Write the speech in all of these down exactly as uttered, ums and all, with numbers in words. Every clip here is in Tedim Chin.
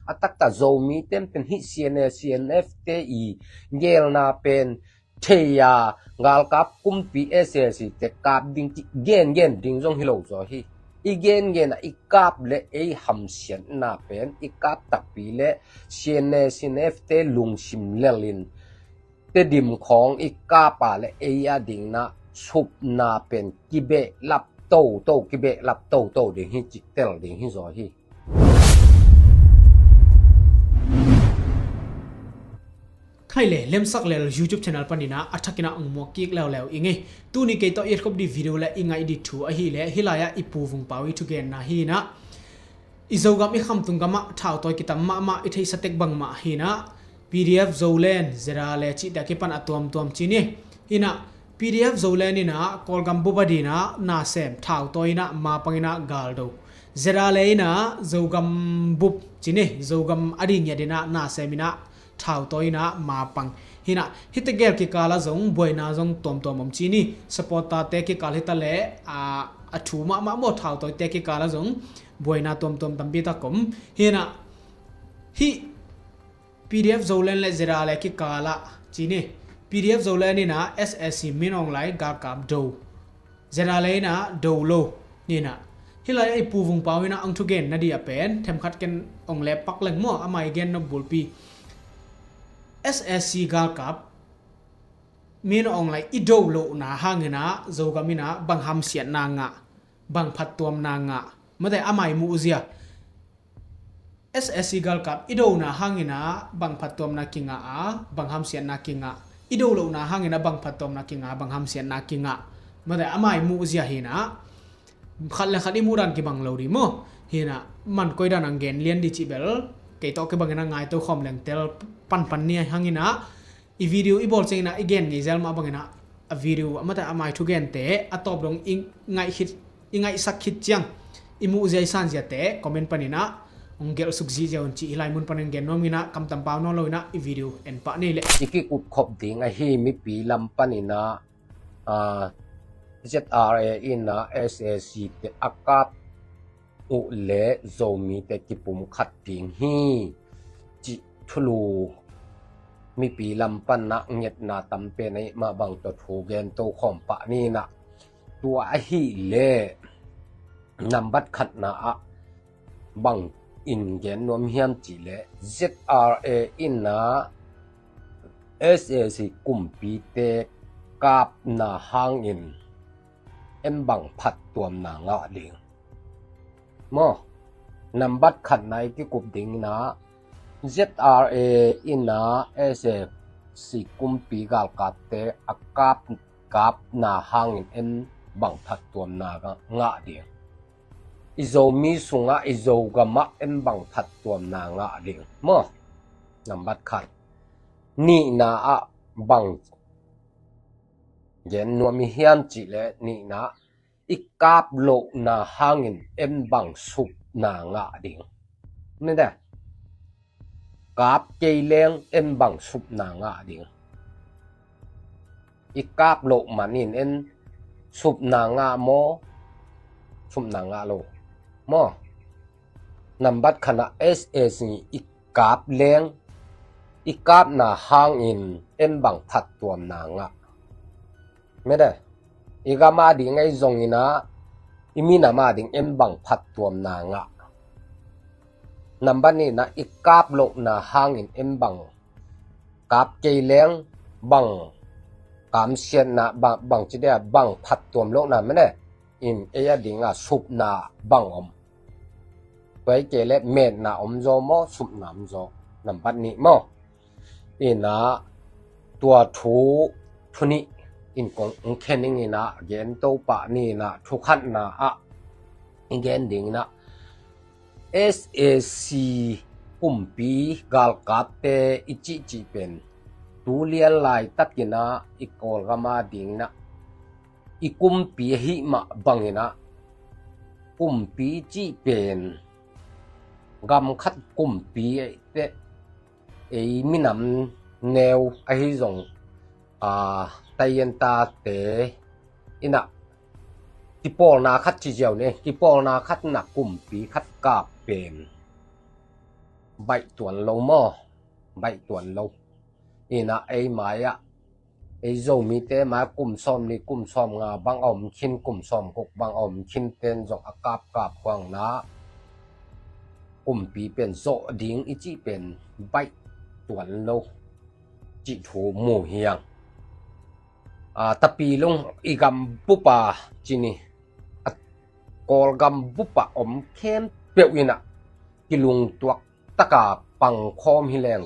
A taktak Zomi ten pen hih C N A, C N F te i gelna pen thei a, galkap kumpi S A C te kap ding cih gengen ding zong hi lo zaw hi. I gengen a i kap le ei hamsiatna pen i kap takpi le C N A, C N F te lungsim lelin Tedim khawng i kap a le ei a dingin a supna pen kibehlap toto, kibehlap toto ding hi cih tel ding hi zaw hi. Khai le Lemsak Lel YouTube channel panin a thakin a ong muak kik leuleu ing ei. Tuni kei tawh i et khop ding video le i ngaih ding thu ahih leh hih lai-ah i Pu Vung Pau i thugenna hi-in a, i Zogam i khamtung gamah thautawi kitam mahmah, i theihsa tek bangmah hi-in a, P D F Zoland, ZRA le cihte a kipan a tuamtuam ci ni. Hi-in a, P D F Zoland in a Kawlgam bup a dingin a na sem, thautawi in a mapang in a gal do. ZRA le in a Zogam bup ci ni, Zogam a ding ngiat in a na sem in a thautawi in a mapang. Hi-in a, hihte gel kikal ah zong buaina zong tuamtuam om ci ni. Supporter-te kikal hi ta leh a, a thu mahmah maw, thautawite kikal ah zong buaina tuamtuam tampi tak om. Hi-in a, hih P D F Zoland le ZRA le kikal ah ci ni, P D F Zoland in a S A C Min Aung Hlaing galkap do, ZRA le in a do lo. Hi-in a, hih lai-ah i Pu Vung Pau in a ong thugenna ding a pen themkhat ken ong lepak leng maw, amah i gen nop bulpi. S A C galkap Min Aung Hlaing i do lohna hangin a Zogam in a bang hamsiatna ngah, bang phattuamna ngah, mate, amah i muhzia. S A C galkap i dona hangin a bang phattuamna kingah a, bang hamsiatna kingah. I do lohna hangin a bang phattuamna kingah, bang hamsiatna kingah. Mate, amah i muhzia hi-in a, khat le khat i muhdan kibang lo ding maw. Hi-in a, man koi dan a gen lian ding cih bel kei tawh kibang in a ngaito khawm leng tel panpan ni hangin a, i video i bawl ciangin a i gen ngei zel mah bangin a, a video a mate, amah i thugente a tawp dong i ngaih khit, i ngaihsak khit ciang, i muhzia i sanziate comment panin a ong gelh suk zihziah un cih hih lai mun panin gen nuam ing a, kamtam pau nawn lo-in a i video en pah ni leh. I kikup khop ding ahi, mipi lam panin a, a, ZRA in a S A C te a kap uh leh Zomite kipumkhat ding hi cih thulu mipi lam pan a ngetna tam pen ahih mah bang tawh thu gen to khawm pah ni-in a, tua ahih leh nambat khatna ah bang in gen nuam hiam cih leh ZRA in a S A C kumpite kapna hangin en bang phattuamna ngah ding maw. Nambat khatna i kikup dingin a ZRA in a S A C kumpi galkapte a kap, kapna hangin en bang phattuamna ngah ding. I Zomi sungah, i Zogam ah en bang phattuamna ngah ding maw. Nambat khat. Nihna ah bang gen nuam i hiam cih leh, nihna, i kap lohna hangin en bang supna ngah ding. Mate, kap kei leng en bang supna ngah ding. I kap loh manin en supna ngah maw, supna ngah lo maw. Nambat khatna, S A C i kap leng, i kapna hangin en bang phattuamna ngah. Mate, i gam a ding ahi zongin a, i minam a ding en bang phattuamna ngah. Nambat nihna, i kap lohna hangin en bang, kap kei leng bang kamsiatna, bang, bang ci dia, bang phattuam lohna, mate, in ei a ding a supna bang om. Tua hi kei leh metna om zaw maw, supna om zaw. Nambat nih maw. In a, tua thu, thu nih in kong khen ing in a, gen to pah ni in a, thu khatna ah i gen dingin a, S A C kumpi galkapte i cihcih pen tu lian laitakin a, i Kawlgam a dingin a, i kumpi ahih mah bangin a, kumpi cih pen gam khat kumpi, ei minam neu ahi zong, a, taienta te in a, kipawlna khat ci ziau ni, kipawlna khat in a kumpi khat kap pen Baih tuan lo maw? Baih tuan lo. Ina ei mai-ah, ei Zomite mai kum sawm ni, kum sawm nga bang a om khin, kum sawm guk bang a om khin ten zong a kapkap huangna kumpi pen zawh ding i cih pen baih tuan lo cih thu mu hiang. A, Tapilung i gam bupa cini, a, Kawlgam bupa om khempeuh inah kilungtuak taka pangkhawm hi leng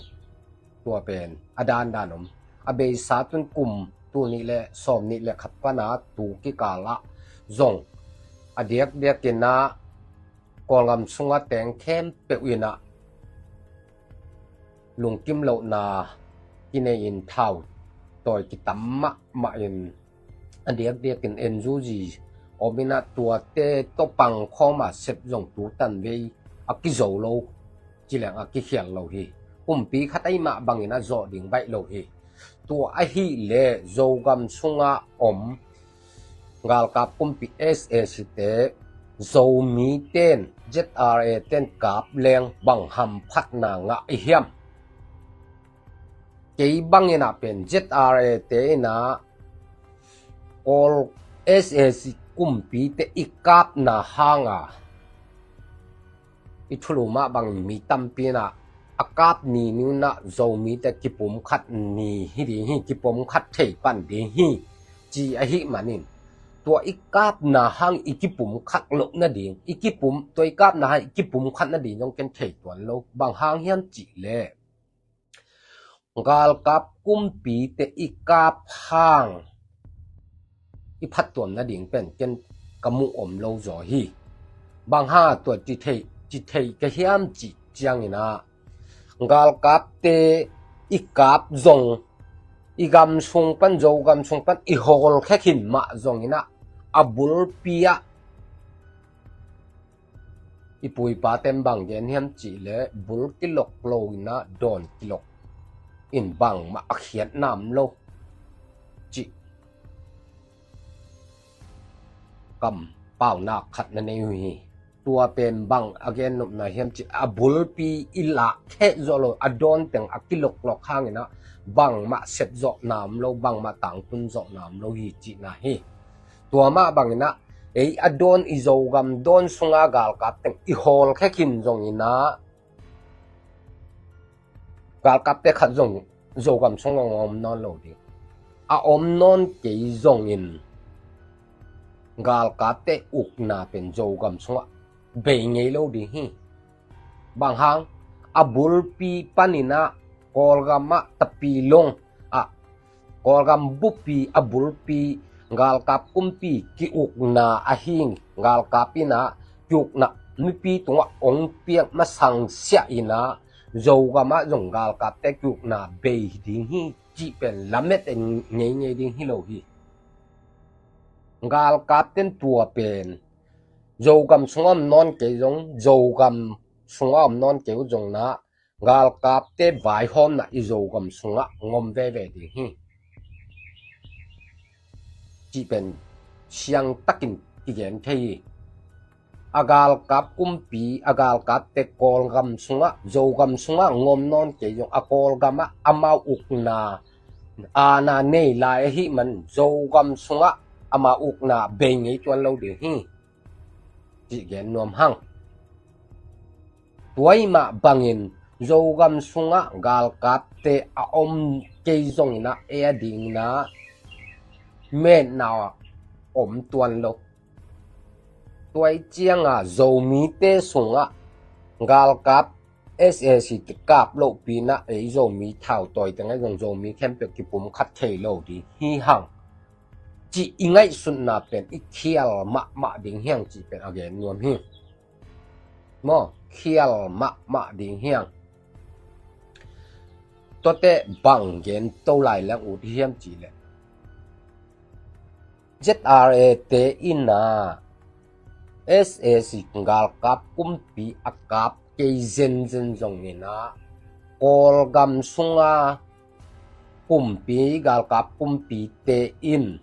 tua pen a dandan om. A beisa tun kum tul nih le sawm nih le khat pana tu kikalah zong a diakdiakinah Kawlgam sunga teng khempeuh inah lungkim lohna kinei in thau tawi kitam mahmah in a diakdiakin N U G om inah tuate tawh pangkhawma sep zong tu tanvei a kizo lo ci leng a kikhial lo hi. Kumpi khat ahi mah bangin a zawh ding baih lo hi. Tua ahih leh Zogam sunga om galkap kumpi S A C te Zomite in Z R A ten kap leng bang hamphatna ngah i hiam? Kei bangin ah pen Z R A te inah Kawl S A C kumpite i kapna hanga i thulu mah bangin mi tampi inah a kap ni ni unah Zomite kipumkhat ni hi ding hi, kipumkhat thei pan ding hi ci ahih manin tua i kapna hang i kipumkhat loh nading, i kipum, tua i kapna hang i kipumkhat nading zong ken thei tuan lo. Bang hang hiam cih leh galkap kumpite i kap hang i phattuam nading pen ken ka muh om lo zaw hi. Bang hanga tua ci thei, ci thei ka hiam cih cianginah galkapte i kap zong i gam sung pan, Zogam sung pan i hawlkhia khin mah zonginah a bulpi ah i pu i paten bang gen hiam cih leh bul kilok lo inah dawn kilok in bangmah a khiatna om lo cih kampaunak khat na nei uh hi. Tua pen bang a gen nopna hiam cih a bulpi i lak kheh zawh lo, a dawn teng a kiloklok hanginah bangmah sep zawhna om lo, bangmah tangtun zawhna om lo hi cihna hi. Tua mah banginah ei a dawn i Zogam dawn sunga galkap teng i hawlkhia khin zonginah galkapte khat zong Zogam sung a om nawn lo ding. A om nawn kei zongin galkapte ukna pen Zogam sungah bei ngei lo ding hi. Bang hang? A bulpi paninah Kawlgamah Tapilung ah Kawlgam bupi a bulpi galkap kumpi ki-ukna ahing, galkap inah ki-ukna mipi tungah ong piak masang siah inah Zogamah zong galkapte ki-ukna bei ding hi cih pen lamet en ngeingei ding hi lo hi. Galkapten tua pen Zogam sungah om nawn kei zong, Zogam sungah om nawn kei uh zong nah galkapte vaihawmna i Zogam sungah ngom veve ding hi cih pen siangtakin kigen thei hi. A galkap kumpi, a galkapte Kawlgam sungah, Zogam sungah ngom nawn kei zong a Kawlgamah amau ukna, aana nei lai ahih man Zogam sungah amau ukna bei ngei tuan lo ding hi cih gen nuam hang. Tua i mah bangin Zogam sungah galkapte a om kei zonginah ei a dingna metna om tuan lo. Tua i cianga Zomite sungah galkap S A C kikap lohpinah ei Zomi thautawi tengah zong Zomi khempeuh kipumkhat thei lo ding hi hang cih i ngaihsutna pen i khial mahmah ding hiang cih pen a gen nuam hi. Maw, khial mahmah ding hiang. Tuate bang gen to lai leng ut hiam cih leh Z R A te inah S A C galkap kumpi a kap kei zenzen zonginah Kawlgam sunga kumpi, galkap kumpite in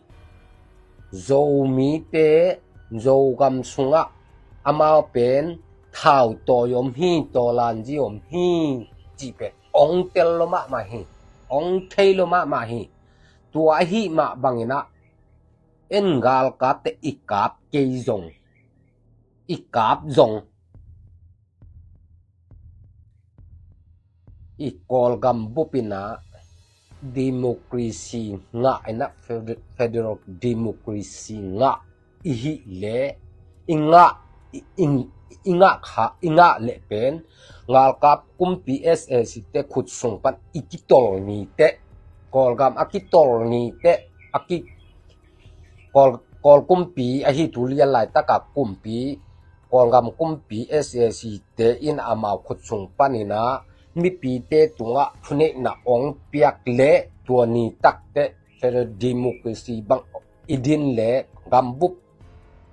Zomite Zogam sungah amau pen thau tawi om hi, tawlanzi om hi, cih pen ong tel lo mahmah hi, ong thei lo mahmah hi. Tua ahi mah bangin ah, en galkapte i kap kei zong, i kap zong, i Kawlgam bupin ah democracy ngah in ah, fed-, federal democracy ngah i hih leh, i ngah, i, i, i ngah kha, i ngah leh pen galkap kumpi S A C te khut sung pan i kitol ni teh, Kawlgam a kitol ni teh, a ki, Kawl, Kawl kumpi ahi tu lian laitaka kumpi, Kawlgam kumpi S A C te in amau khut sung panin ah mipite tungah thuneihna ong piak leh tua ni takteh federal democracy bang i din leh gambup,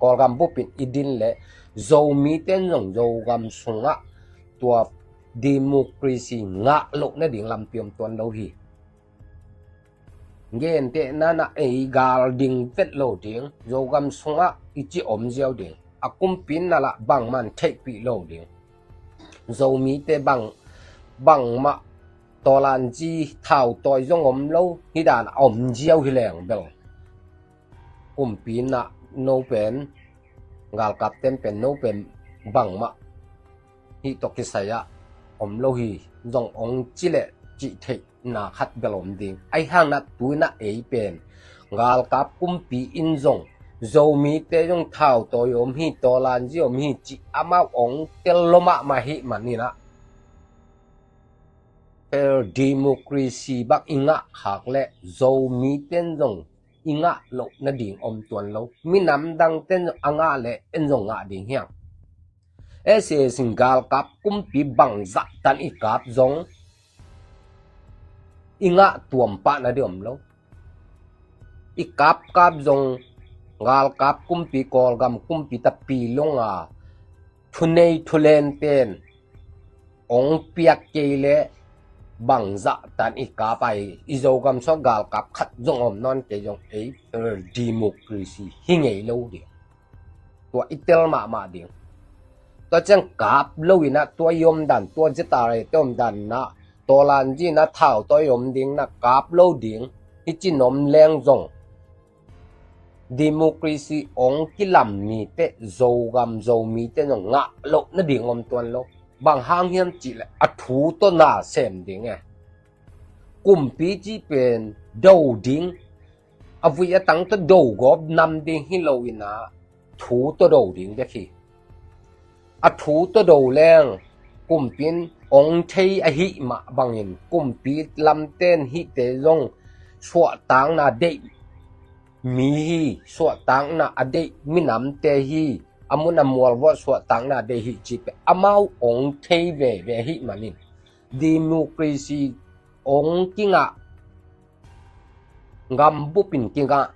Kawlgam bupin i din leh Zomite in zong Zogam sungah tua democracy ngah loh nading lampi om tuan lo hi. Gentehna in ah ei gal ding vet lo ding, Zogam sungah i ci om ziau ding, a kumpi in ah lah bangman theihpih lo ding. Zomite bang, bangmah tawlanzi thau tawi zong om lo, hi dan a om ziau hi leng bel, kumpi in ah no pen, galkapten pen no pen bangmah hih tawh kisai ah om lo hi zong ong ci leh cih theihna khat bel om ding. Ahi hang in ah tu in ah ei pen galkap kumpi in zong Zomite zong thau tawi om hi, tawlanzi om hi cih amau ong tel lo mahmah hi manin ah, federal democracy bang i ngah khak leh Zomite in zong i ngah loh nading om tuan lo. Minam dangte in zong a ngah leh en zong ngah ding hiang. S A C in galkap kumpi bangzah tan i kap zong i ngah tuam pah nading om lo. I kapkap zong galkap kumpi, Kawlgam kumpi tapi longa thunei thulenten ong piak kei leh bangzah tan i kap ai, i Zogam sungah galkap khat zong om nawn kei zong ei federal democracy hi ngei lo ding. Tua i tel mahmah ding. Tua ciang kap lo in ah tua i om dan, tua Z R A te om dan in ah tawlanzi in ah thau tawi om ding in ah kap lo ding. Hi ci nuam leng zong democracy ong kilam ni teh Zogam Zomite zong ngah loh nading om tuan lo. Bang hang hiam cih leh a thu tawh na sem ding e. Kumpi cih pen do ding, a vui a tang tawh do gawp nam ding hi lo in ah thu tawh do ding bek hi. A thu tawh do leng kumpi in ong thei ahih mah bangin kumpi lamten hihte zong suahtakna deih mi hi, suahtakna a deih minamte hi, a mun a mual vuah suahtakna deih hi cih pen amau ong thei veve ahih manin democracy ong kingah, gambupin kingah,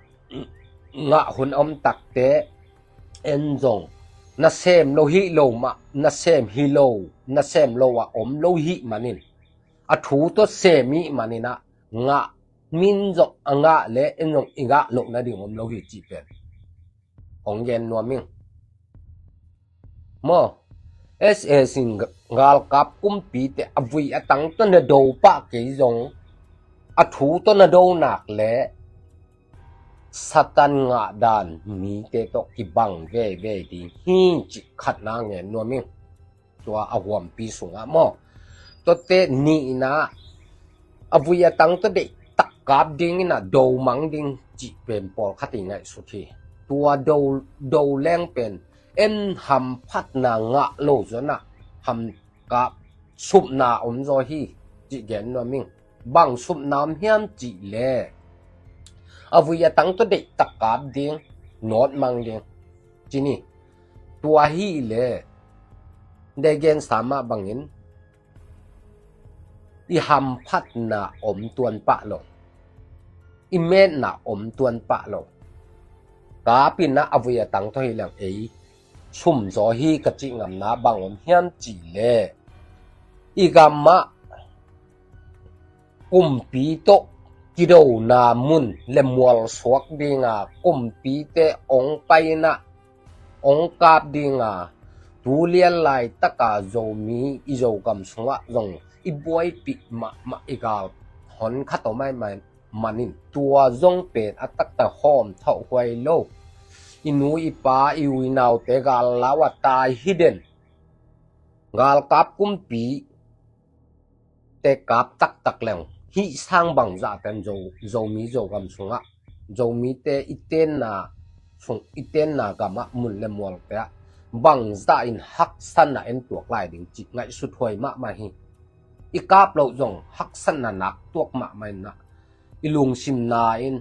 ngah hun a om takteh en zong nasem lo hi lo mah, nasem hi lo, nasem lo a om lo hih manin, a thu tawh sem hih manin ah ngah, min zong a ngah leh en zong i ngah loh nading om lo hi cih pen ong gen nuam ing. Maw, S A C in galkap kumpite a vui a tang tawh na do pah kei zong, a thu tawh na do nak leh Satan ngah dan mite tawh kibang veve ding hi cih khatna ngen nuam ing. Tua a huampi sungah maw, tuate nihna, a vui a tang tawh deihtak kap ding in ah do mang ding cih pen pawlkhat i ngaihsut hi. Tua do, do leng pen en hamphatna ngah lo zong ah ham kap supna om zaw hi cih gen nuam ing. Bang supna om hiam cih leh a vui a tang tawh deihtak kap ding, nawt mang ding ci ni. Tua hi leh dei gensa mah bangin i hamphatna om tuan pah lo, i metna om tuan pah lo. Kap in ah a vui a tang tawh hi leng ei sum zaw hi ka cih ngamna bang om hiam cih leh i gam ah kumpi tawh kidona mun le mual suak ding a, kumpite ong pai in ah ong kap ding a, Tu lian laitaka Zomi i Zogam sungah zong i buaipih mahmah i gal hon khat om ahih manin tua zong pen a taktak hawm thawh huai lo. I nu i pa i u i naute gal lau a tai hi den. Galkap kumpi te kap taktak leng hih sang bangzah ten Zo, Zomi Zogam sungah Zomite i tenna sung i tenna gamah mun le mualte ah bangzah in haksatna en tuak lai ding cih ngaihsut huai mahmah hi. I kap loh zong haksatna nak tuak mahmah in ah i lungsimna in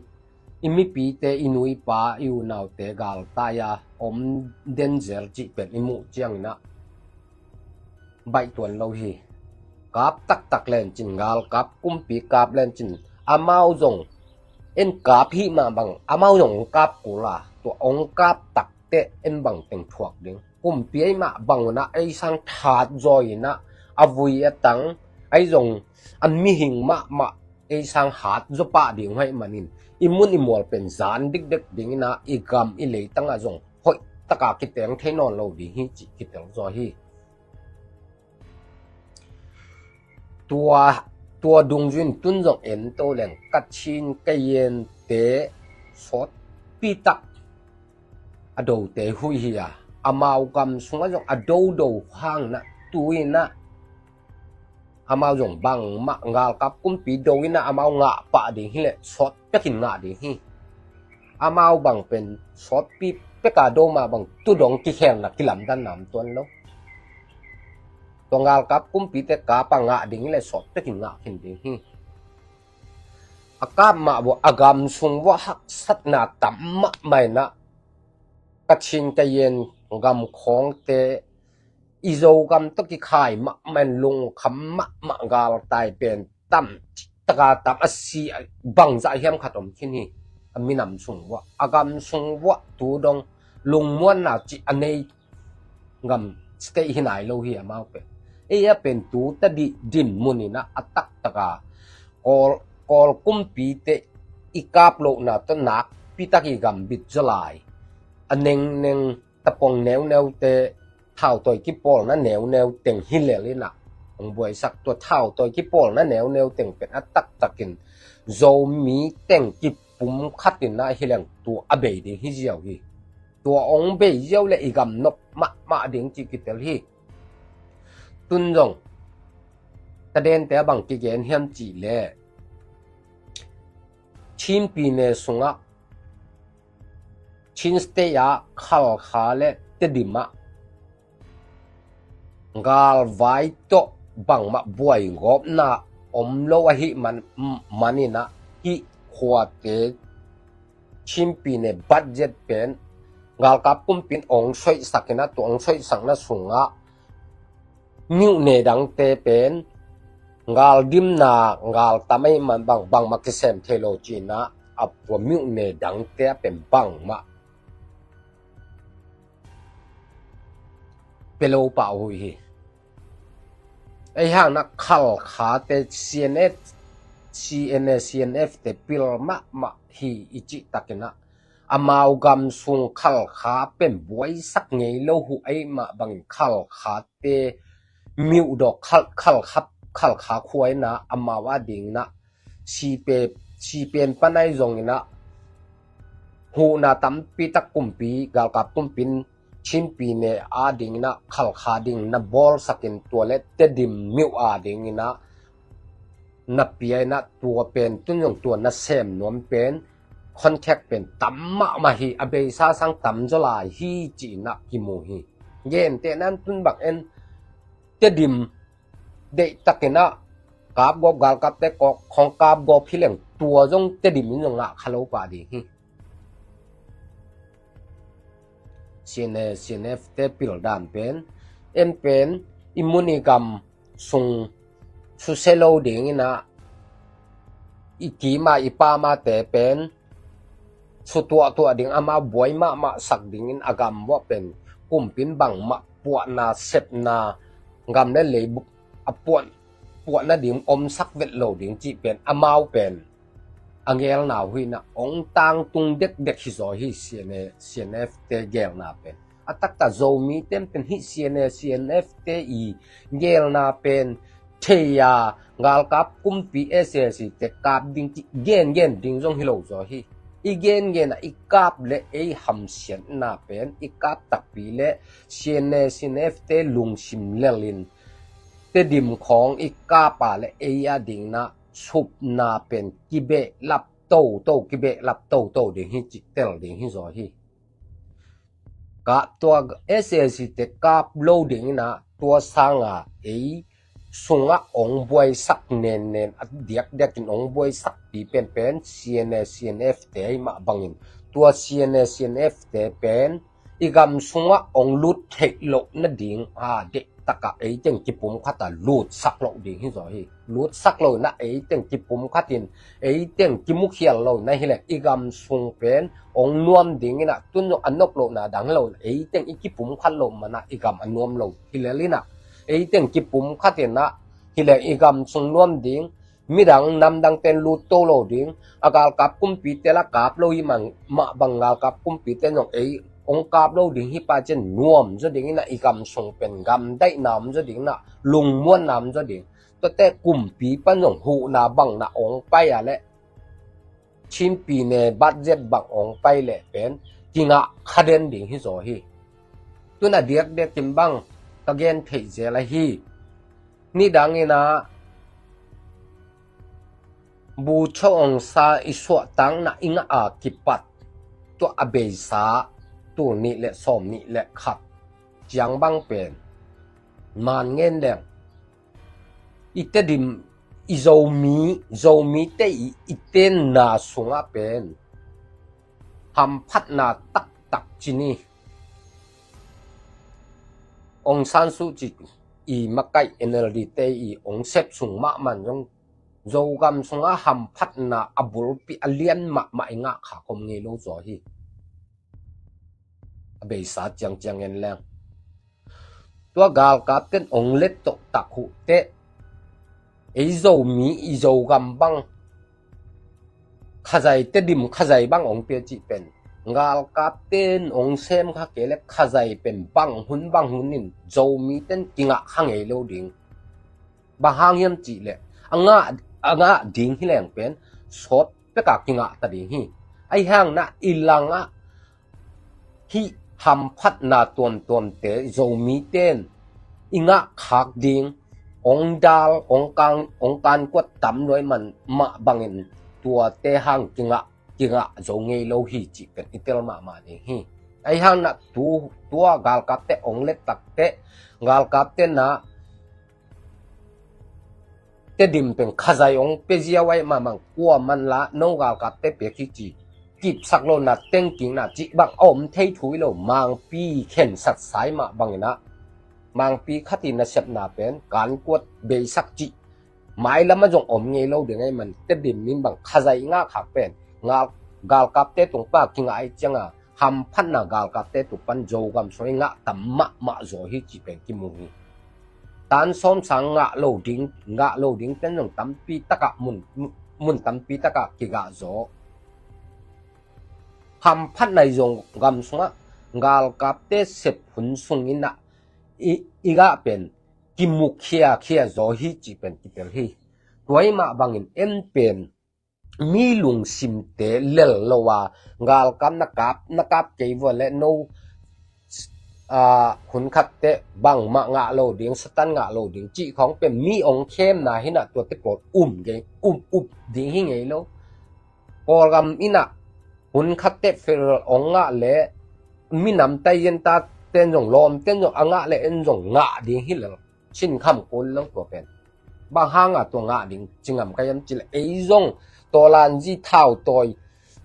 i mipite i nu i pa i u naute galtai a om den zel cih pen i muh ciangin ah baih tuan lo hi. Kap taktak lencin galkap kumpi kap lencin amau zong en kap hih mah bang amau zong ong kap kul a tua ong kap takte en bang teng thuak ding. Kumpi ei mah bang unah ei sang that zaw inah a vui a tang ei zong a mihing mahmah ei sang hat zaw pah ding haih manin i mun i mual pen zan dikdek ding inah i gam i leitangah zong hoih taka kiteng thei nawn lo ding hi cih kitel zaw hi. Tua, tua dungzui in tun zong en to leng Kachin Kayente sawtpi tak a dote huih hi a, amau gam sungah zong a dodo hang inah tu inah amau zong bangmah galkap kumpi do inah amau ngah pah ding hileh sawt pekin ngah ding hi. Amau bang pen sawtpi peka do mah bang tu dong kikhelna kilamdanna om tuan lo. Tua galkap kumpite kap a ngah ding hileh sawt pekin ngah khin ding hi. A kap mah vua a gam sung vua haksatna tam mahmah inah Kachin Kayen gam khawngte i Zogam tawh kikhai mahmah in lungkham mahmah galtai pen tam taka tam a si bangzah hiam khat om khin hi. A minam sung vua a gam sung vua tu dong lungmuanna cih a nei gam state hi nai lo hi amau pen. Ei a pen tu ta dih din mun inah a taktaka Kawl, Kawl kumpite i kap lohna tawh nakpi tak i gam bit zaw lai. A nengneng tapong neuneute thautawi kipawlna neuneu teng hi lel inah hong buaisak tua thautawi kipawlna neuneu teng pen a taktakin Zomi teng kipum khat inah hi leng tua a bei ding hi ziau hi. Tua ong bei ziau le i gam nop mahmah ding cih kitel hi. Tun zong tadente a bang kigen hiam cih le Chin pyine sungah Chin State ah Khalkha le Tedim ah galvai tawh bangmah buai gawpna om lo ahih man, man inah hih khuate Chin pyine budget pen galkap kumpin ong soihsak inah tua ong soihsakna sungah myone dangte pen galdimna galtam ahih man bang bangmah kisem thei lo ci inah a tua myone dangte a pen bangmah pia lo pah uh hi. Ei hang inah Khalkhate C N F, C N A, C N F te pil mahmah hi i cih tak inah amau gam sung Khalkha pen buaisak ngei lo uh ahih mah bangin Khalkhate myodawk Khal, Khalkha, Khalkha khua inah amau a ding inah sipe, sipen pan ahi zong inah huhna tampi tak kumpi galkap kumpin Chin pyine a ding inah Khalkha ding na bawlsakin tua le Tedim myo a ding inah na pia inah tua pen tun zong tua na sem nuam pen contact pen tam mahmah hi. A beisa sang tam zaw lai hi ci inah kimu hi. Gentehna in tun bang en Tedim deihtak inah kapgawp galkapte kawk khawng kapgawp hi leng tua zong Tedim in zong ngah kha lo pah ding hi. C N A, C N F te pil dan pen en pen i mun i gam sung susia lo ding inah i kima i pamate pen sutuahtuah ding amau buai mahmah sak dingin a gam vuah pen kumpin bangmah puahna sepna gam le leibuk a puah, puahna ding omsak vet lo ding cih pen amau pen a gelna uh hi inah ong tangtung dekdek hi zaw hi. C N A, C N F te gelna pen A taktak Zomi ten pen hih C N A, C N F te i gelna pen thei a, galkap kumpi S A C te kap ding cih gengen ding zong hi lo zaw hi. I gengen a i kap le ei hamsiatna pen i kap takpi le C N A, C N F te lungsim lelin Tedim khawng i kap a le ei a dingin a supna pen kibehlap toto, kibehlap toto ding hi cih tel ding hi zaw hi. Ka tua S A C te kap lo dingin a tua sanga ei sungah ong buaisak nennen a diakdiakin ong buaisakpi penpen C N A, C N F te ahi mah bangin tua C N A, C N F te pen i gam sungah ong lut theih loh nading a deihtakah eiteng kipumkhat a lutsak loh ding hi zaw hi. Lutsak loh inah eiteng kipumkhat in eiteng kimukhial loh inah hileh i gam sung pen ong nuam dingin ah tun zong a nop lohna dang hi lo inah eiteng i kipumkhat loh manah i gam a nuam lo hilel inah eiteng kipumkhat inah hileh i gam sung nuam ding midang namdang ten lut to lo ding, a galkap kumpi te la kap lo hi mah bang galkap kumpi ten zong ei ong kap lo ding hi pa cin nuam zaw ding inah i gam sung pen gamdaihna om zaw ding inah lungmuanna om zaw ding. Tuate kumpi pan zong huhna bang na ong pai a leh Chin pi ne budget bang ong pai leh pen kingah kha den ding hi zaw hi. Tun a diakdiakin bang ka gen theih zel ahi. Nidang inah bu cho ong sa i suahtakna i ngah a kipat tua a beisa tul nih le sawm nih le khat ciang bang pen man ngen leng i Tedim i Zomi, Zomi te i, i tenna sungah pen hamphatna taktak cin hi. Aung San Suu Kyi i makaih N L D te i ong sep sung mahmah zong Zogam sungah hamphatna a bulpi a lian mahmah i ngah kha kom ngei lo zaw hi. A beisa ciangciang en leng tua galkap ten ong let toh tak huh teh ei Zomi i Zogam bang khazai Tedim khazai bang ong pia cih pen galkap ten ong sem kha kei le khazai pen bang hun bang hun in Zomi ten kingah kha ngei lo ding. Bang hang hiam cih leh a ngah, a ngah ding hi leng pen sawt peka kingah ta ding hi. Ahi hang na i langah hih hamphatna tuamtuamte Zomi ten i ngah khak ding ong dal ong kan, ong kankuat tam nuai man mah bangin tuate hang kingah, kingah zo ngei lo hi cih pen i tel mahmah ding hi. Ahi hang na tu, tua galkapte ong let takteh galkapte na Tedim pen khazai ong pia ziau ahi mahmah kua man la no galkapte pia kici kipsak lo na tengkingna cih bang a om thei thu hi lo. Mangpi khensat sai mah bangin ah mangpi khat i nasepna pen kankuat beisak cih mailam a zong om ngei lo ding ahi man Tedim min bang khazai i ngah khak pen ngal galkapte tung pa kingah ahi cianga hamphatna galkapte tung pan Zogam sung i ngah tam mahmah zaw hi cih pen kimu hi. Tan sawm sang ngah lo ding, ngah lo ding ten zong tampi takah mun, mun tampi takah kigah zaw. Hamphatna i Zogam sungah galkapte sep hun sungin ah i, i gah pen kimu khiakhia zaw hi cih pen kitel hi. Tua i mah bangin en pen mi lungsimte lel lo a galkap na kap, na kap kei vua le no a hun khatte bangmah ngah lo ding, Satan ngah lo ding cih khawng pen mi ong khemna hinah tuate pawl um ngei, um up ding hi ngei lo. Kawlgam inah hun khatte federal ong ngah le minam taizenta ten zong lawm ten zong a ngah le en zong ngah ding hi lel. Sinkham kul lo tua pen bang hanga tua ngah ding ci ngam ka hiam cih leh ei zong tawlanzi thau tawi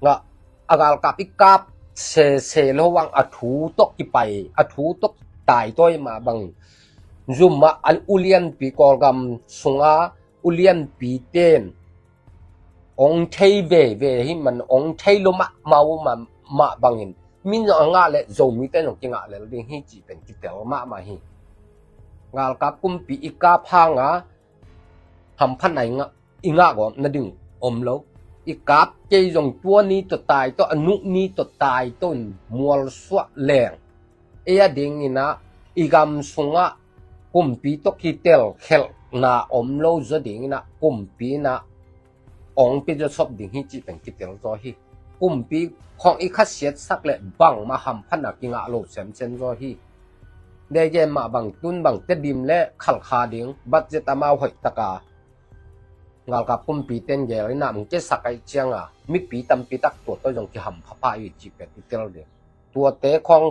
ngah a galkap i kap sese lo vang a thu tawh kipai a thu tawh tai tawi mah bang zumah a ulianpi Kawlgam sunga ulianpi ten ong thei veve hi man ong thei lo mahmah uh mah, mah bangin min zong a ngah le Zomite zong kingah lel ding hi cih pen kitel mahmah hi. Galkap kumpi i kap hanga hamphatna i ngah, i ngah gawp nading om lo. I kap kei zong tua ni tawh tai tawh a nuh ni tawh tai tawh in mualsuah leng Ei a dingin ah i gam sungah kumpi tawh kitel khelhna om lo zaw dingin ah kumpi in ah ong pia zawsop ding hi cih pen kitel zaw hi. Kumpi khawng i khasiatsak leh bangmah hamphatna kingah lo semsem zaw hi. Dei gen mah bang tun bang Tedim le Khalkha ding budget amau hoih taka galkap kumpite in gel in ah ong kiasak ahih cianga mipi tampi tak tua tawh zong kihampha pah hi cih pen kitel ding. Tuate khawng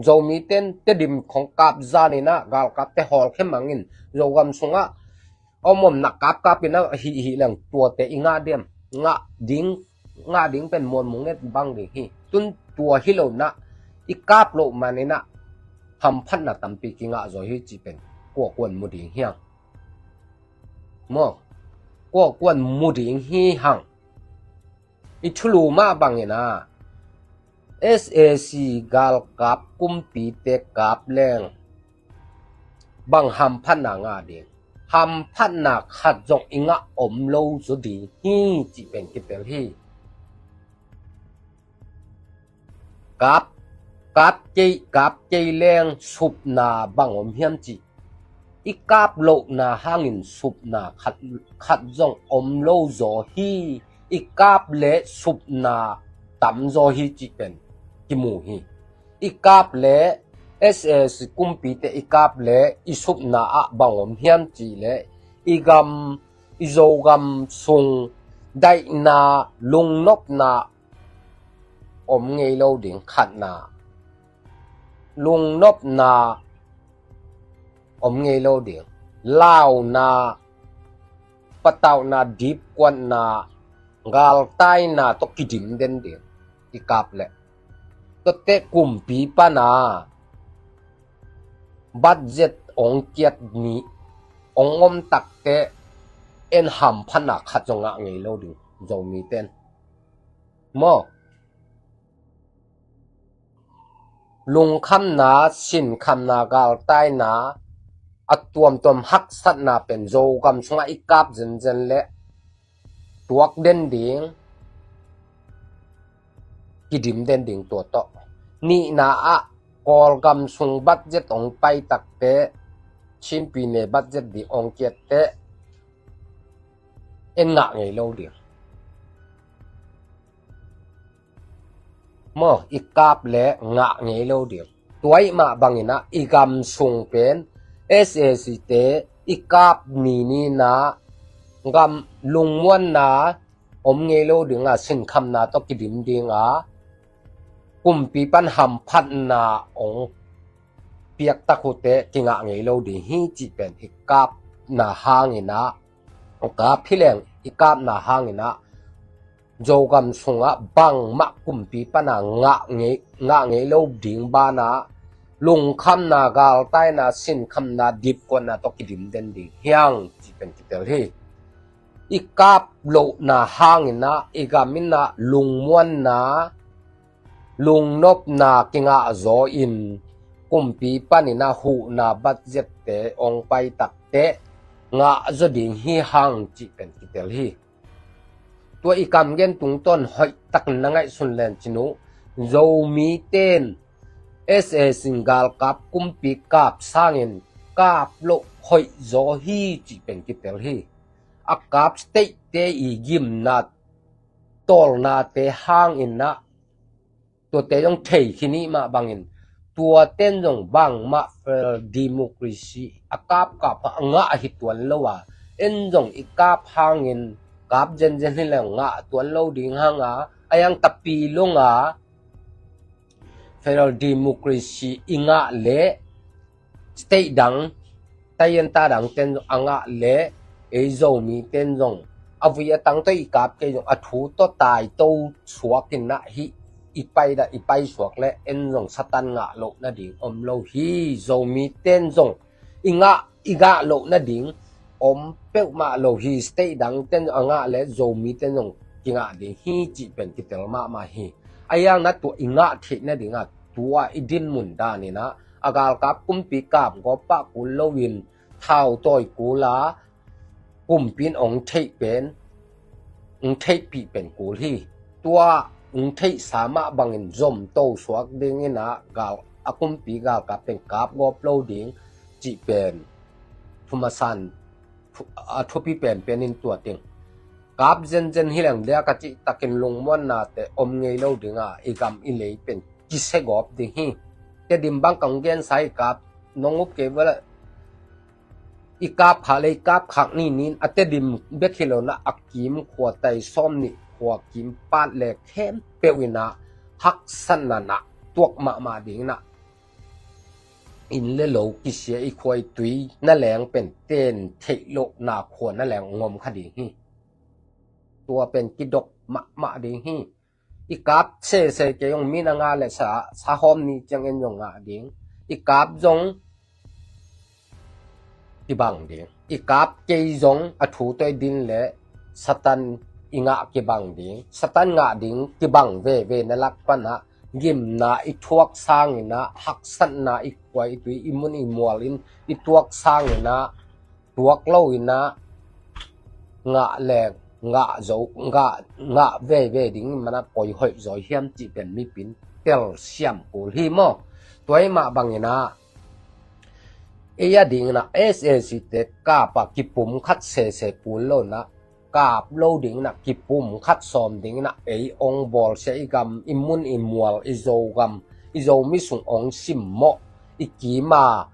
Zomite in Tedim khawng kap zan in ah galkapte hawlkhia mangin Zogam sungah a om omna kapkap in ah hih hih leng tuate i ngah diam? Ngah ding, ngah ding pen muanmu nget bang ding hi. Tun tua hi lo in ah i kap loh man in ah hamphatna tampi kingah zaw hi cih pen kuakuan mu ding hiang. Maw, kuakuan mu ding hi hang. I thulu mah bangin ah S A C galkap kumpite kap leng bang hamphatna ngah ding? Hamphatna khat zong i ngah om lo zaw ding hi cih pen kitel hi. Kap, kap kei, kap kei leng supna bang om hiam cih? I kap lohna hangin supna khat, khat zong om lo zaw hi. I kap leh supna tam zaw hi cih pen kimu hi. I kap leh S A C kumpite i kap leh i supna ah bang om hiam cih leh i gam, i Zogam sung daihna, lungnopna om ngei lo ding, khatna. Lungnopna om ngei lo ding. Launa, patauhna, dipkuatna, galtaina tawh kidim den ding i kap leh. Tuate kumpi pana budget ong kiat ni ong om takteh en hamphatna khat zong ngah ngei lo ding Zomite in. Maw, lungkhamna, sinkhamna, galtaina, a tuamtuam haksatna pen Zogam sungah i kap zenzen leh tuak den ding, kidim den ding tua tawh. Nihna ah Kawlgam sung budget ong pai takteh, Chin pyine budget ding ong kiatteh en ngah ngei lo ding. Maw, i kap leh ngah ngei lo ding. Tua ahih mah bangin ah i gam sung pen S A C te i kap ni ni in ah gam lungmuanna om ngei lo ding a, sinkhamna tawh kidim ding a, kumpi pan hamphatna ong piak tak uh teh kingah ngei lo ding hi cih pen i kapna hangin ah, kap hi leng i kapna hangin ah Zogam sungah bangmah kumpi pana ngah ngei, ngah ngei lo ding banah lungkhamna, galtaina, sinkhamna, dipkuatna tawh kidim den ding hiang cih pen kitel hi. I kap lohna hangin ah i gam in ah lungmuanna, lungnopna kingah zaw in kumpi panin ah huhna budget te ong pai takteh ngah zaw ding hi hang cih pen kitel hi. Tua i kamgen tungtawn hoih takin na ngaihsun len cin uh, Zomite in S A C in galkap kumpi kap sangin kap loh hoih zaw hi cih pen kitel hi. A kap state te i gimna tawlnate hangin ah tuate zong thei khin i hih mah bangin tuate in zong bangmah federal democracy a kapkap a ngah hi tuan lo a, en zong i kap hangin kap zenzen hi leng ngah tuan lo ding hang a, a yang tapi long a federal democracy i ngah leh state dang, taienta dangte in zong a ngah leh ei Zomite in zong a vui a tang tawh i kap kei zong a thu tawh taito suak in ah hih i pai dah i pai suak leh en zong Satan ngah loh nading om lo hi. Zomite in zong i ngah, i ngah loh nading om peuhmah lo hi. State dangte in a ngah leh Zomite in zong kingah ding hi cih pen kitel mahmah hi. A yang na tua i ngah theih nading a tua i dinmun danin ah a galkap kumpi kap gawp pah kul loin thau tawi kul a kumpi in ong theih pen, ong theihpih pen kul hi. Tua ong theihsa mah bangin zomto suak dingin ah gal a kumpi galkap pen kap gawp lo ding cih pen thumasan thu-, a thupi penpen in tua teng. Kap zenzen hi leng dia ka cih takin lungmuanna te om ngei lo ding a, i gam i lei pen kisia gawp ding hi. Tedim bang kong gensa i kap nong up kei vala, i kap khak le i kap khak ni nin a Tedim bek hi lo na a kim khua tai sawm nih khua kim pat le khempeuh in a haksatna na tuak mahmah ding na inn le lo kisia i khua i tui na leng pen ten theih lohna khua na leng ngom kha ding hi. Tua pen kidok mahmah ding hi. I kap sese kei zong min a ngah le sa, sa hawm ni ciang en zong ngah ding. I kap zong kibang ding. I kap kei zong a thu toi din le Satan i ngah kibang ding. Satan ngah ding kibang veve na lak pan a gimna i thuak sangin a, haksatna i khua i tui i mun i mual in i tuak sangin a, tuak lo in a, ngah leng ngah zo, ngah, ngah veve ding in man a koi hoih zaw hiam cih pen mipin telsiam kul hi maw. Tua hi mah bangin a, ei a dingin a S A C te kap a kipum khat sese kul lo na, kap lo dingin a kipum khat sawm dingin a ei ong bawlsia i gam, i mun i mual, i Zogam, i Zomi sung ong simmawh, i kim a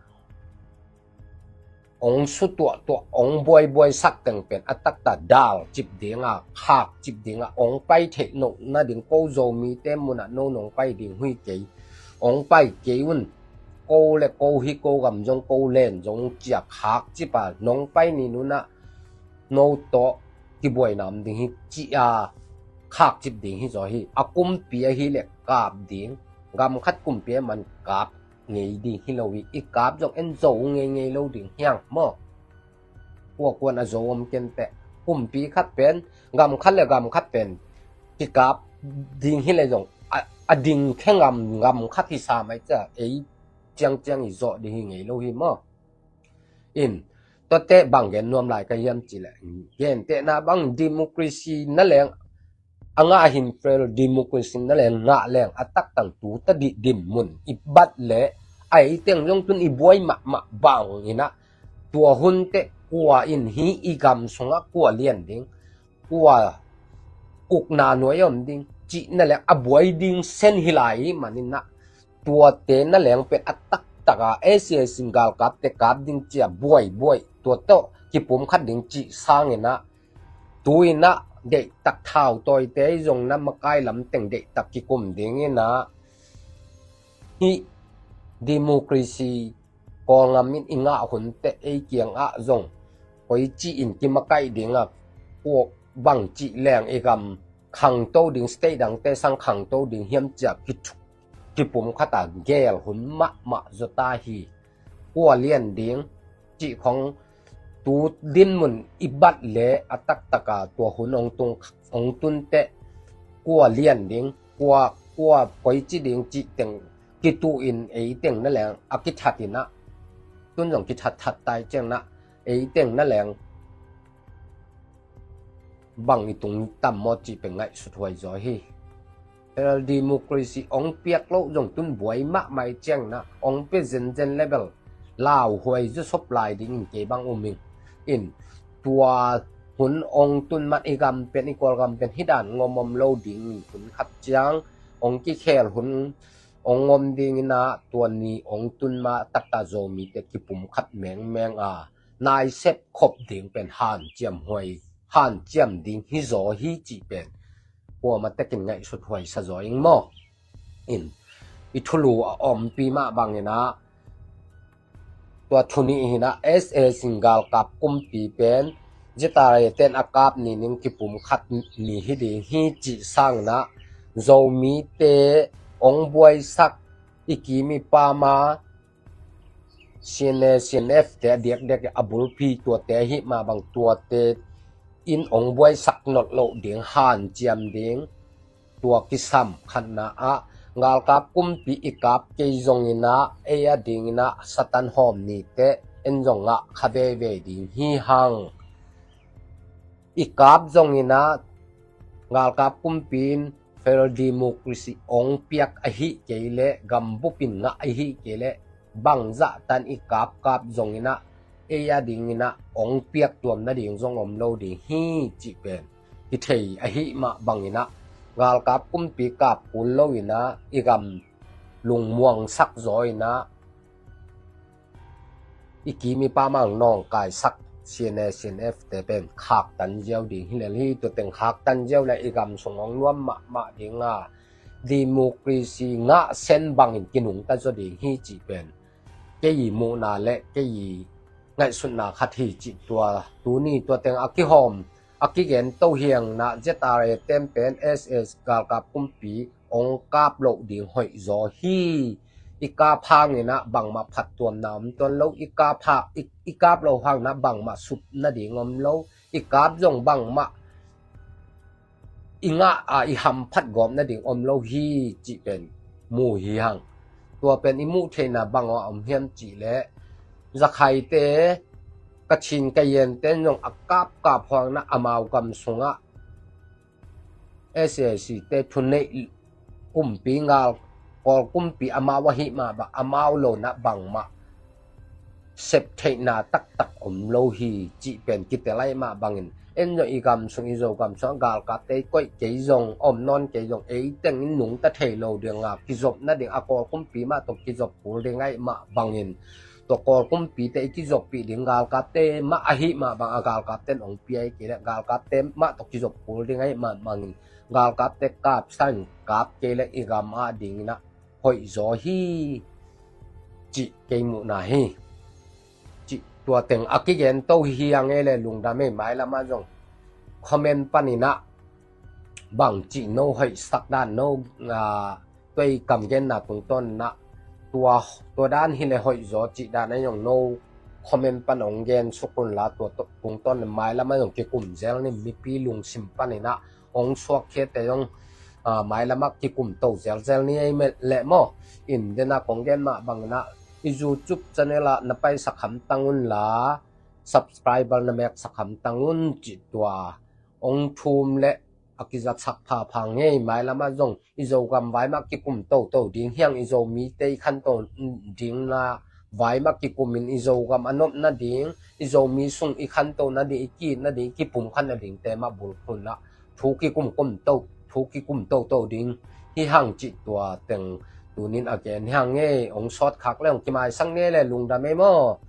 ong sutuahtuah, ong buaibuai sak teng pen a takta dal cip ding a, khak cip ding a, ong pai theih noh nading ko Zomite mun a no nong pai ding hi kei. Ong pai kei un, ko le ko hi, ko gam zong ko len zong ci a khak cip a nong pai ni nun a no tawh kibuaina om ding hi ci a khak cip ding hi zaw hi. A kumpi ahi le kap ding, gam khat kumpi a man kap ngei ding hi lo hi. I kap zong en zo ngei ngei lo ding hiang maw. Kuakuan a zo om ken teh, kumpi khat pen, gam khat le gam khat pen kikap ding hi le zong a, a ding khe ngam, gam khat hi sa mai ca, ei ciangciang i zawh ding hi ngei lo hi maw. In, tuate bang gen nuam lai ka hiam cih leh, gentehna bang democracy na leng a ngah hin, federal democracy na leng ngah leng a taktang tu ta dih dim mun i bat le a ei teng zong tun i buai mahmah bang in a, tua hun teh kua in hi i gam sungah kua lian ding, kua ukna nuai om ding cih na leng a buai ding sen hi lai i man in a, tuate na leng pen a taktak a S A C galkap te kap ding ci a buaibuai, tua tawh kipum khat ding cih sangin a, tu in a deihtak thau tawite zong na makai lam teng deihtak kikum ding in a, hih democracy Kawlgam in i ngah hun teh ei kiangah zong koici in kimakaih ding a, kua bangci leng i gam khangto ding, state dangte sang khangto ding hiam ci a ki, kipum khat a gel hun mahmah zaw ta hi. Kua lian ding cih khong tu dinmun i bat le a taktak a tua hun ong tung, ong tun teh kua lian ding, kua, kua koici ding cih teng kituh in ei teng na leng a kithat in a, tun zong kithatthat tai ciang na, ei teng na leng bang i tung tam maw cih pen ngaihsut huai zaw hi. Federal democracy ong piak loh zong tun buai mahmah i ciang na, ong pia zenzen le bel lauhuai zaw sop lai ding in kei bang um ing. In, tua hun ong tun man i gam pen, i Kawlgam pen hih dan ngom om lo ding in, hun khat ciang ong kikhel hun ong om ding in a, tua ni ong tun ma takta Zomite kipum khat mengmeng a, naisep khop ding pen hanciam huai, hanciam ding hi zaw hi cih pen kuamah tekin ngaihsut huai sa zaw ing maw. In, i thulu a ompi mah bang in a, tua thu nih hi na, S A C galkap kumpi pen Z R A ten a kap ni ning kipum khat ni hi ding hi cih sang na, Zomite ong buaisak i kim i pam a, C N A, C N F te a diakdiak a bulpi tuate hi mah bang, tuate in ong buaisak not loh ding, hanciam ding, tua kisam khatna ah, galkap kumpi i kap kei zong in a, ei a ding in a Satan hawm ni teh en zong ngah kha veve ding hi hang. I kap zong in a, galkap kumpi in federal democracy ong piak ahi kei leh, gambup in ngah ahi kei leh, bangzah tan i kapkap zong inah, ei a ding inah ong piak tuam nading zong om lo ding hi cih pen kithei ahi mah bang inah, galkap kumpi kap kul lo inah, i gam lungmuangsak zaw inah, i kim i pam a nawngkaisak C N A, C N F te pen khaktan ziau ding hi lel hi. Tua teng khaktan ziau leh i gam sung ong nuam mahmah ding a, democracy ngah sen bangin kinungta zaw ding hi cih pen kei i muhna leh kei i ngaihsutna khat hi cih tua tuni tua teng a kihawm, a kigen to hiang inah, Z R A te'n pen S A C galkap kumpi ong kap loh ding hoih zaw hi. I kap hang inah bangmah phattuamna om tuan lo, i kap ha, i, i kap loh hang inah bangmah sup nading om lo, i kap zong bangmah i ngah a, i hamphat gawp nading om lo hi cih pen mu hi hang. Tua pen i muh theihna bang aw a om hiam cih leh, Zakhaite, Kachin Kayin te'n zong a kapkap hang inah amau gam sungah S A C te thuneih kumpi ngal, Kawl kumpi amau ahi mah bang, amau lo inah bangmah sep theihna taktak om lo hi cih pen kitel ahi mah bangin, en zong i gam sung, i Zogam sungah galkapte i koih kei zong, om nawn kei zong, ei teng in nungta thei lo ding a, kizop nading a, Kawl kumpi mah tawh kizop kul ding ahi mah bangin, tua Kawl kumpite i kizoppih ding galkapte mah ahi mah bang a, galkapte'n ong pia ahi kei leh, galkapte mah tawh kizop kul ding ahi mah bangin, galkapte kapsa in kap kei leh i gam a ding inah hoih zaw hi cih kei muhna hi. Cih tua teng a kigen to hi hang ei leh lungdam ei. Mailam ah zong comment pan inah bangci no hoihsak dan no, ah, tua i kam genna tungtawn inah tua, tua dan hi leh hoih zaw cih dan a zong no comment pan ong gen suk un la, tua to, tungtawn in mailam ah zong kikum zel ni, mipi lungsim pan inah ong suak khiate zong, ah, mailam ah kikum to zelzel ni ei leh maw. In dena kong gen mah bang inah, i YouTube channel ah na paisak hamtang un la, subscriber na meksak hamtang un cih tua ong thum leh a kizatsak phapha ngei. Mailam ah zong i Zogam vai mah kikum toto ding hi hang, i Zomite i khanto ding na vai mah kikum in, i Zogam a nop nading, i Zomi sung i khanto nading, i ki-it nading, i kipumkhat nadingte mah bulphuh inah thu kikum kum to, thu kikum toto ding hi hang cih tua teng tunin a gen hi hang ei. Ong sawt khak leh ong kimaisak ni ei leh lungdam ei maw.